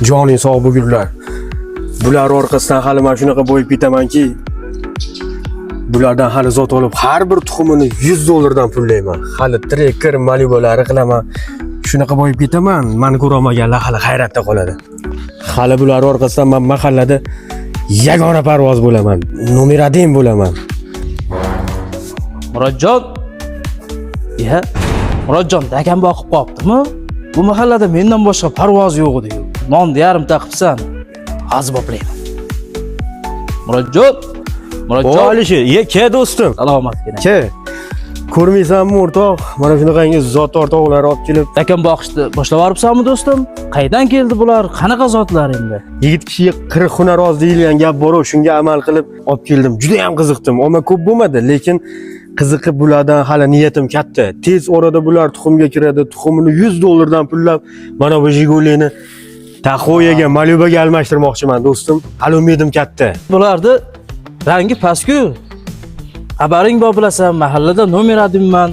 Joning sog' bo'lgunlar. Bular orqasidan hali men shunaqa boyib ketamanki, bulardan hali zot olib har bir tuxumini 100 dollardan pullayman. Hali trekker Malibu'lari qilaman. Shunaqa boyib ketaman, meni ko'ra olmaganlar hali hayratda qoladi. Hali bular orqasidan men mahallada yagona parvoz bo'laman. Nomer 1 bo'laman. Murodjon. Ya, Murodjon dakam boqib qolibdimi? Bu mahallada mendan boshqa parvoz yo'q edi-yu. Nonni yarimta qilibsan. Hozir boplayman. Murodjon. O Murodjon. Alisher, ye, ke do'stim. Salomatgina. Ke. Ko'rmaysanmi o'rtoq? Mana shunaqangi zot o'rtoqlar olib kelib, Dakam boqishni boshlab yuboribsanmi do'stim? Qaydan keldi bular? Qanaqa zotlar endi? yigit kishiga 40 hunar oz deyilgan gap bor-u, shunga amal qilib olib keldim. Juda ham qiziqdim. Omma ko'p bo'lmadi, lekin qiziqib bulardan hali niyatim katta. Tez orada bular tuxumga kiradi, tuxumini 100 dollardan pullab, mana bu Jigulini Tahoe'ga, Malibu'ga almashtirmoqchiman do'stim. Hali umidim katta. Bularni rangi pastku. Xabaring bor bilasan, mahallada nomer odimman.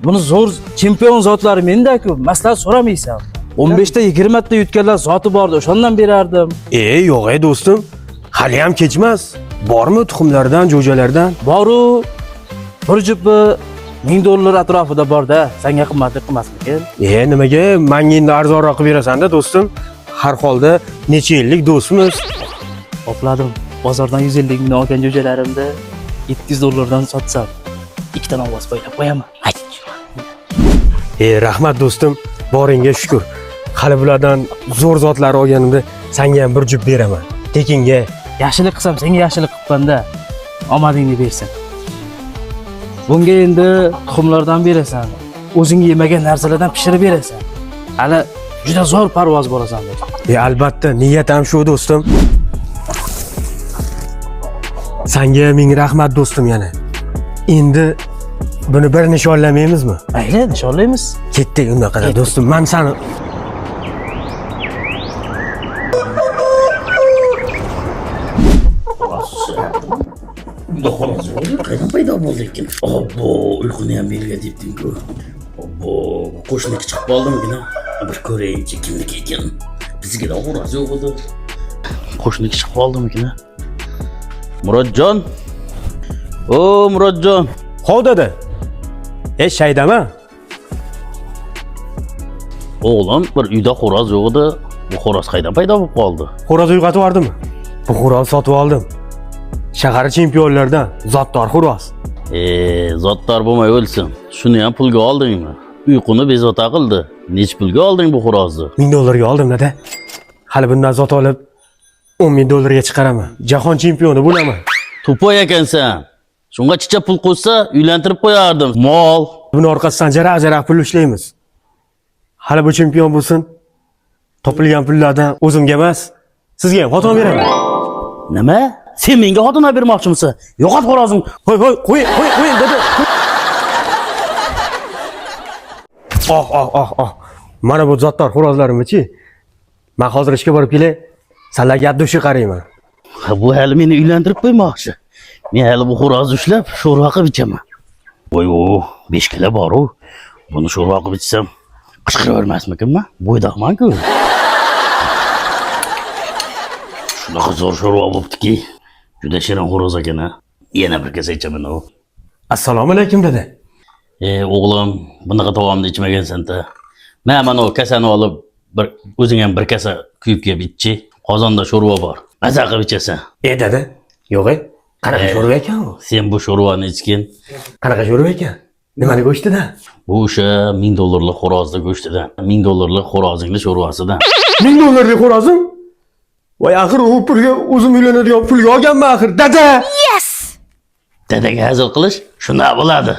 Buni zo'r chempion zotlari menda-ku, maslahat so'ramaysan. 15 ta 20 ta yutganlar zoti bordi, o'shandan berardim. E, yo'q ey do'stim. Hali ham kechmas. Bormi tuxumlardan, jo'jalardan? Boru bir jupi 1000 dollar atrofida borda, senga qimmatli qilmasmikin? E, nimaga manga endi arzonroq qilib berasan-da do'stim? Har holda necha yillik do'stmiz. Topladim. Bozordan 150 ming olgan jo'jalarimni 700 dollardan sotsam, ikkita ovoz poylab qo'yaman. E, rahmat do'stim, boringga shukur. Hali bulardan zo'r zotlar olganimda senga ham bir jup beraman. Tekinga. Yaxshilik qilsam senga yaxshilik qilibman-da. Omadingni bersin. Bunga endi tuxumlardan berasan. O'zing yemagan narsalardan pishirib berasan. Hali juda zo'r parvoz bo'lasan do'stim. E, albatta, niyat ham shu do'stim. Senga ming rahmat do'stim yana. Endi buni bir nishonlamaymizmi? Mayli, nishonlaymiz. Ketdik undan qadar do'stim. Men seni Bunda xo'roz yo'q edi, qaydan paydo bo'ldi ekan? Obbo, uyquni ham belga debding-ku. Obbo, qo'shniki chiqib qoldimgina. Bir ko'rayinchi kimniki ekan. Bizgida xo'roz yo'q edi. Qo'shniki chiqib qoldimgina. Murodjon. O, Murodjon. Hov dada. E, shaydama. O'g'lim, bir uyda xo'roz yo'q edi. Bu xo'roz qaydan paydo bo'lib qoldi? Xo'roz uyg'otib yubordimi? Bu xo'roz sotib oldim. Shahar chempionlaridan zotdor xo'roz. E, zotdor bo'lmay o'lsin. Shuni ham pulga oldingmi? Uyquni bezovta qildi. Nech pulga olding bu xo'rozni? 1000 dollarga oldim dada. Hali bundan zot olib 10 ming dollarga chiqaraman. Jahon chempioni bo'laman. Tupoy ekansan. Shunga chicha pul qo'shsa, uylantirib qo'yardim. Mol. Buni orqasidan jaraq-jaraq pul ishlaymiz. Hali bu chempion bo'lsin. Topilgan pullardan o'zimga emas, sizga ham xotin beraman. Nima? Sen menga xotin olib bermoqchimisan? Yo'qot xo'rozing. Qo'y, qo'y, qo'y, qo'y, qo'y, dada. Oh, oh, oh, oh. Mana bu zotdor xo'rozlarimni-chi. Men hozir ishga borib kelay. Sizlarga abdushi qarayman. Ha, bu hali meni uylantirib qo'ymoqchi. Men hali bu xo'rozni ushlab sho'rva qilib ichaman. Voy, o, 5 kilo bor-u. Buni sho'rva qilib ichsam qichqiravermasmikinman? Bo'ydoqman-ku. Shunaqa zo'r sho'rva bo'ptiki. Juda shirin xo'roz ekan a. Yana bir kasa ichaman u. Assalomu alaykum dada. E, o'g'lim, bunaqa taomni ichmagansan-ta. Mana u kasani olib bir o'zing ham bir kasa kuyib kelib ichchi. Qozonda sho'rva bor. Maza qilib ichasan. E dada, yo'q e. Qanaqa sho'rva ekan u? Sen bu sho'rvani ichgin. Qanaqa sho'rva ekan? Nimani go'shtidan? Bu o'sha 1000 dollarlik xo'rozni go'shtidan. 1000 dollarlik xo'rozingni sho'rvasidan. 1000 dollarlik xo'rozim? Voy, axir u pulga o'zim uylanadigan pulga olganman axir, dada. Dadaga hazil qilish shunday bo'ladi.